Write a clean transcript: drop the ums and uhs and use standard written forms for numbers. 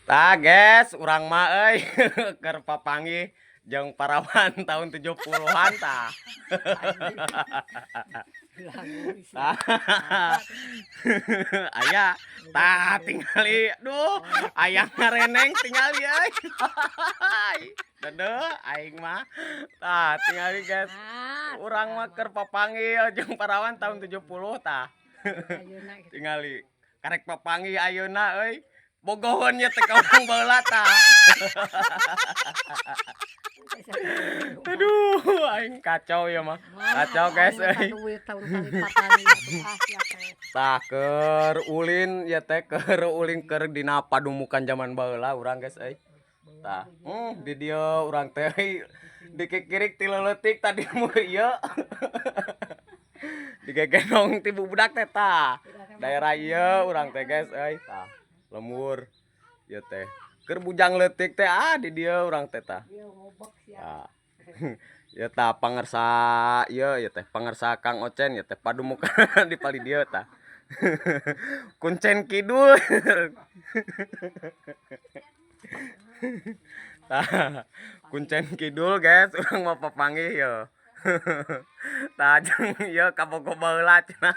Tah guys, urang mah euy keur papanggih jeung parawan tahun 70-an tah. Tah. Aya tah tingali, duh, aya ngareneng tingali euy. Dedeh aing mah. Tah tingali guys. Urang mah keur papanggih jeung parawan tahun 70 tah. Tingali karek papanggih ayeuna euy. Bogoheun nya teh ka urang baheula tah. Aduh, aing kacau ya mah. Kacau guys euy. Tah keur ulin ya teh, keur ulin, keur dina padumukan zaman baheula urang guys euy. Tah, di dieu urang teh euy dikikirik ti leutik tadi mah ieu. Digegendong ti bubudak teh tah. Daerah ieu urang teh guys euy tah. Lembur ieu teh. Keur bujang leutik teh ah di dieu urang teh tah. Tah. Ya tah pangersa ieu ya teh, pangersa Kang Ocen ya teh padumukan di palih dieu tah. Kuncen Kidul. Tah, Kuncen Kidul guys, urang mah papanggih ye. Tah jeung ieu kabogoh baheula cenah.